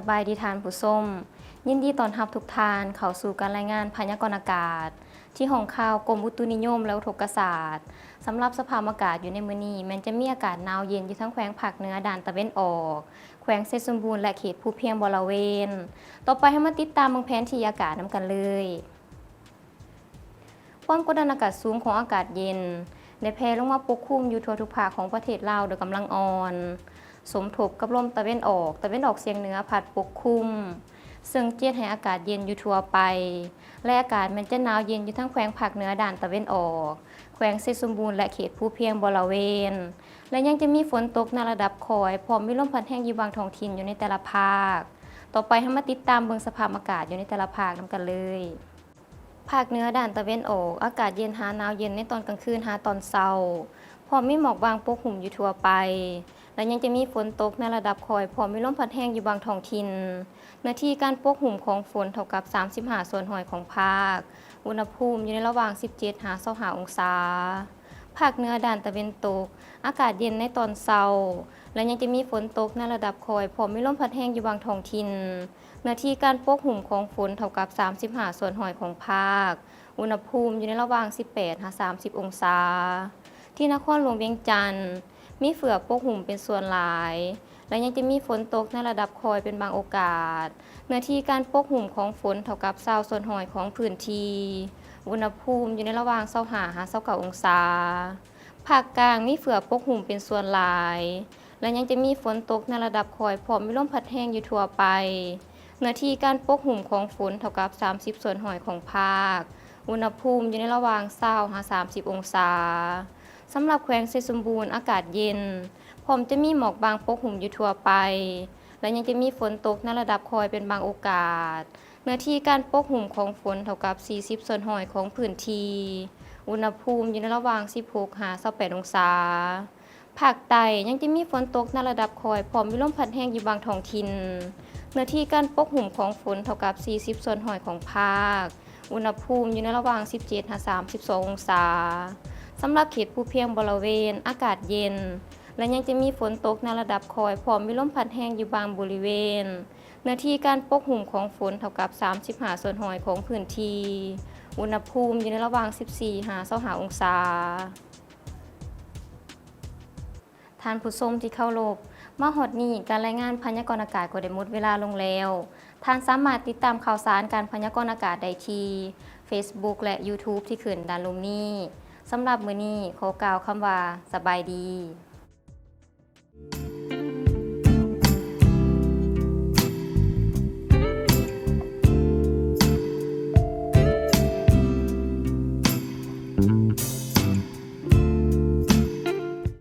ສະບາຍດີທ່ານຜູ້ຊົມ, ຍິນດີຕ້ອນຮັບທຸກທ່ານເຂົ້າສູ່ການລາຍງານພະຍາກອນອາກາດ ທີ່ຫ້ອງຂ່າວກົມອຸຕຸນິຍົມ ແລະ ອຸທົກກະສາດ. ສຳລັບສະພາບອາກາດຢູ່ໃນມື້ນີ້ ແມ່ນຈະມີອາກາດໜາວເຢັນຢູ່ທາງແຂວງພາກເໜືອດ້ານຕາເວັນອອກ, ແຂວງໄຊສົມບູນ ແລະ ເຂດພູພຽງບໍລະເວນ. ຕໍ່ໄປເຮົາມາຕິດຕາມເບິ່ງແຜນທີ່ອາກາດນຳກັນເລີຍ. ຄວາມກົດດັນອາກາດສູງຂອງອາກາດເຢັນ ໄດ້ແຜ່ລົງມາປົກຄຸມຢູ່ທົ່ວທຸກພາກຂອງປະເທດລາວໂດຍກຳລັງອ່ອນ, ສົມທົບກັບລົມຕາເວັນອອກ, ຕາເວັນອອກສຽງເໜືອພັດປົກຄຸມ, ເຊິ່ງຈະເຮັດໃຫ້ອາກາດເຢັນຢູ່ທົ່ວໄປ ແລະ ອາກາດແມ່ນຈະໜາວເຢັນຢູ່ທາງແຂວງພາກເໜືອດ້ານຕາເວັນອອກ, ແຂວງໄຊສົມບູນ ແລະ ເຂດພູພຽງບໍລະເວນ ແລະ ຍັງຈະມີຝົນຕົກໃນລະດັບຄ່ອຍ ພ້ອມມີລົມພັດແຮງຢູ່ບາງທ້ອງຖິ່ນຢູ່ໃນແຕ່ລະພາກ. ຕໍ່ໄປເຮົາມາຕິດຕາມເບິ່ງສະພາບອາກາດຢູ່ໃນແຕ່ລະພາກນຳກັນເລີຍ. ພາກເໜືອດ້ານຕາເວັນອອກ, ອາກາດເຢັນຫາໜາວເຢັນໃນຕອນກາງຄືນຫາຕອນເຊົ້າ, ພ້ອມມີໝອກບາງປົກຫຸ້ມຢູ່ທົ່ວໄປ ແລະ ຍັງຈະມີຝົນຕົກໃນລະດັບຄ່ອຍ ພ້ອມມີລົມພັດແຮງຢູ່ບາງທ້ອງຖິ່ນ. ເນື້ອທີ່ການປົກຫຸ້ມຂອງຝົນເທົ່າກັບສາມສິບຫ້າສ່ວນຮ້ອຍຂອງພາກ. ອຸນຫະພູມຢູ່ໃນລະຫວ່າງສິບເຈັດຫາຊາວຫ້າອົງສາ. ພາກເໜືອດ້ານຕາເວັນຕົກ, ອາກາດເຢັນໃນຕອນເຊົ້າ ແລະ ຍັງຈະມີຝົນຕົກໃນລະດັບຄ່ອຍ ພ້ອມມີລົມພັດແຮງຢູ່ບາງທ້ອງຖິ່ນ. ເນື້ອທີ່ການປົກຫຸ້ມຂອງຝົນເທົ່າກັບສາມສິບຫ້າສ່ວນຮ້ອຍຂອງພາກ. ອຸນຫະພູມຢູ່ໃນລະຫວ່າງສິບແປດຫາສາມສິບອົງສາ. ທີ່ນະຄອນຫຼວງວຽງຈັນ ມີເຝືອປົກຫຸ້ມເປັນສ່ວນຫຼາຍ ແລະ ຍັງຈະມີຝົນຕົກໃນລະດັບຄ່ອຍເປັນບາງໂອກາດ. ເນື້ອທີ່ການປົກຫຸ້ມຂອງຝົນເທົ່າກັບຊາວສ່ວນຮ້ອຍຂອງພື້ນທີ່. ອຸນຫະພູມຢູ່ໃນລະຫວ່າງຊາວຫ້າຫາຊາວເກົ້າອົງສາ. ພາກກາງມີເຝືອປົກຫຸ້ມເປັນສ່ວນຫຼາຍ ແລະ ຍັງຈະມີຝົນຕົກໃນລະດັບຄ່ອຍ ພ້ອມມີລົມພັດແຮງຢູ່ທົ່ວໄປ. ເນື້ອທີ່ການປົກຫຸ້ມຂອງຝົນເທົ່າກັບສາມສິບສ່ວນຮ້ອຍຂອງພາກ. ອຸນຫະພູມຢູ່ໃນລະຫວ່າງຊາວຫາສາມສິບອົງສາ. ສຳລັບແຂວງໄຊສົມບູນ ອາກາດເຢັນ ພ້ອມຈະມີໝອກບາງປົກຫຸ້ມຢູ່ທົ່ວໄປ ແລະ ຍັງຈະມີຝົນຕົກໃນລະດັບຄ່ອຍເປັນບາງໂອກາດ. ເນື້ອທີ່ການປົກຫຸ້ມຂອງຝົນເທົ່າກັບສີ່ສິບສ່ວນຮ້ອຍຂອງພື້ນທີ່. ອຸນຫະພູມຢູ່ໃນລະຫວ່າງສິບຫົກຫາຊາວແປດອົງສາ. ພາກໃຕ້ຍັງຈະມີຝົນຕົກໃນລະດັບຄ່ອຍ ພ້ອມມີລົມພັດແຮງຢູ່ບາງທ້ອງຖິ່ນ. ເນື້ອທີ່ການປົກຫຸ້ມຂອງຝົນເທົ່າກັບສີ່ສິບສ່ວນຮ້ອຍຂອງພາກ. ອຸນຫະພູມຢູ່ໃນລະຫວ່າງສິບເຈັດຫາສາມສິບສອງອົງສາ. ສຳລັບເຂດພູພຽງບໍລະເວນ ອາກາດເຢັນ ແລະ ຍັງຈະມີຝົນຕົກໃນລະດັບຄ່ອຍ ພ້ອມມີລົມພັດແຮງຢູ່ບາງບໍລິເວນ. ເນື້ອທີ່ການປົກຫຸ້ມຂອງຝົນເທົ່າກັບສາມສິບຫ້າສ່ວນຮ້ອຍຂອງພື້ນທີ່. ອຸນຫະພູມຢູ່ໃນລະຫວ່າງສິບສີ່ຫາຊາວຫ້າອົງສາ. ທ່ານຜູ້ຊົມທີ່ເຄົາລົບ, ມາຮອດນີ້ ການລາຍງານພະຍາກອນອາກາດກໍໄດ້ໝົດເວລາລົງແລ້ວ. ທ່ານສາມາດຕິດຕາມຂ່າວສານການພະຍາກອນອາກາດໄດ້ທີ່ເຟສບຸກ ແລະ ຢູທູບ ທີ່ຂຶ້ນດ້ານລຸ່ມນີ້. ສຳລັບມື້ນີ້ ຂໍກ່າວຄຳວ່າ ສະບາຍດີ.